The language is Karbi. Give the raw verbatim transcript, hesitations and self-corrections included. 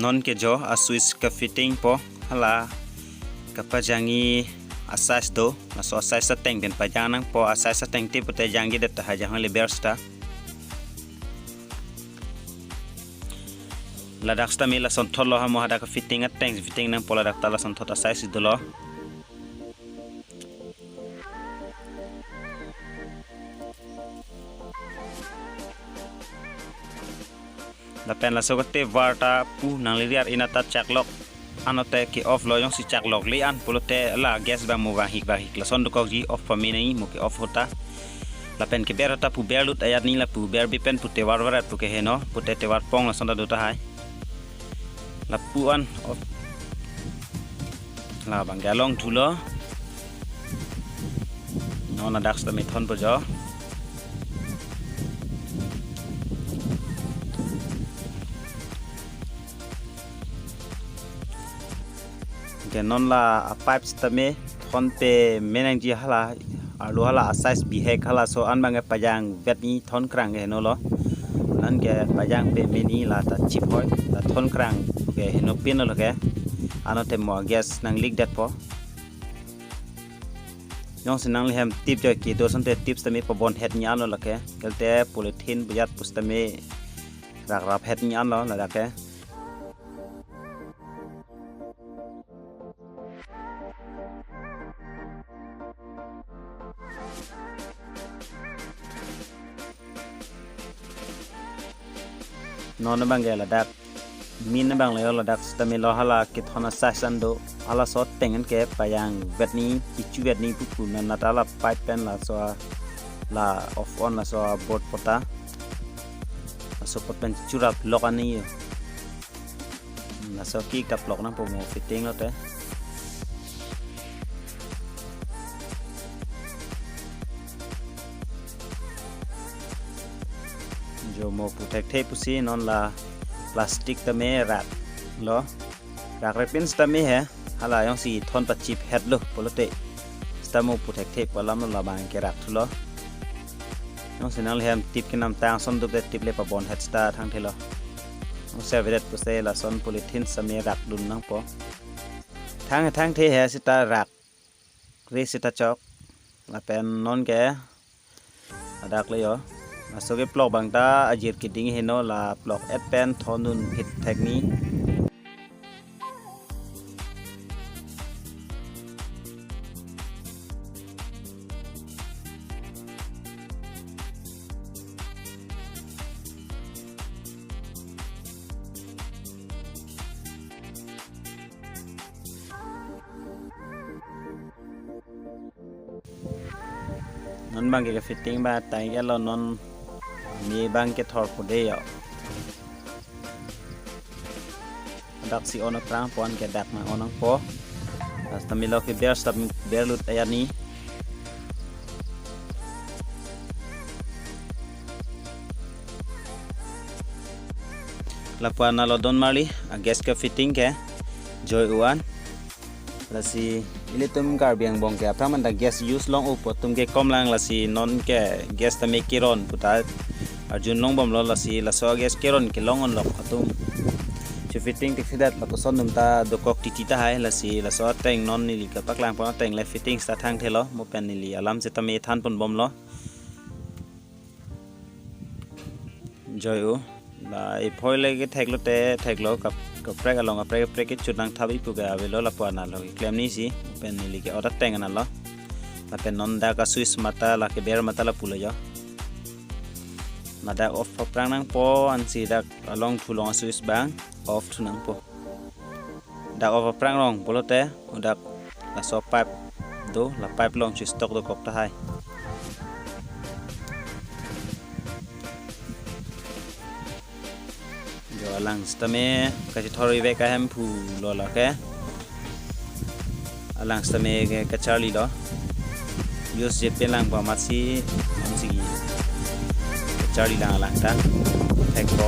Non ke jo a switch ke fitting po, hala kapajangji a size do, laso a size ateng pen pajang nangpo, a size ateng te pute jangjedet tahai, janghoi le ber seta. Ladak seta me lasonthot lo ha, mo hadak fitting ateng fitting nangpo, ladak ta lasonthot a size dolo. Lapen laso kate var ta pu nangli riar ina ta chaklok anote ke off lo, jongsi chaklokle an pulote la gas bang mo bang hik bang hik lason dokokji, off pame nangji mo ke off hota. Lapen keber ta pu berlut ajat ni, lapu berbe pen pu tevar varat pu keheno, pute tevar pong lason ta do tahai. Lapu an off. Labang ke along thulo. Non ladak seta me thonpo jo. Ke non la a pipe seta me thon pame nangji, hala arlo hala a size bihek, halaso an bang ke pajangvet ni, thon krang ke heno lo. Non ke pajang pame ni, la ta chip hoi, la thon krang ke heno pin lo ke. Anote mo gas nanglikdet po. Jongsi nangli hem tip joi kedo asonte tip seta me pabon het ni anlo lake. Kelte polythene bejat pu seta me rakrap het ni anlo ladak ke. Non bang ke ladak, min bang le ladak seta me lo, hala kethon a size an do, halaso ateng an ke pajangvet ni, chichuvet ni pupu na nata la pipe pen laso a, la off on laso a board pota. Laso pot pen churap lok ani yo. Laso ke kaplok nangpo mo fitting lote. Jo mo pu thekthe pusi non la plastic ta me rak lo. Rak repin seta me he. Hala jongsi thon pachip het lo pulote seta mo pu thekthe pu alam lo, labang ke rak thulo. Jongsi nangli hem tip kenam tang son duk det tip le pabon het seta thangthe lo. Jongsi avedet pusi lason polythene seta me rak dun nangpo. Thang thangthe he seta rak re seta chok. Lapen non ke ladak le yo. Laso keplok bang ta ajir keding heno, la plok et pen thon dun phit thek ni. Non bang ke fitting ba tai ke lo, non me bang ke thor po de yo. Dak si on aphrang pon ke dak nang on nangpo. Seta me lo ke ber seta berlut ajat ni. Lapu-an nalo don marli, a gas ke fitting ke joi-o an. Lasi ilitum Karbi angbong ke aphrang manta gas use long-o pu atum ke kom lang, lasi non ke gas ta me keron puta arjun longbomlo, lasi laso gas keron kelong-onlok atum. Che fitting tik sidat lapuson atum ta dokok titi tahai, lasi laso ateng non neli kapaklang pon ateng le fitting seta thangthelo, mo pen neli alam seta me than ponbomlo. Joi-o. La iphoi le ke theklo te theklo, kap kaprek along kaprek kaprek ke chut nang thabi pu ke avelo, lapu-an nalo keklem ni si pen neli ke order teng nalo. Lapen non dak a switch mata la ke ber mata lapu lo jo. Ladak off aphrang nangpo, ansi dak along thu long a switch bang off thu nangpo. Dak off aphrang rong pulote, o dak laso pipe do, la pipe long si stock dokok tahai. Jo alang seta me kachethor ivek ahemphu lo lake. Alang seta me ke kacharli lo. Use je pen lang pa matsi, matsi kacharli lang alang ta. Thekpo.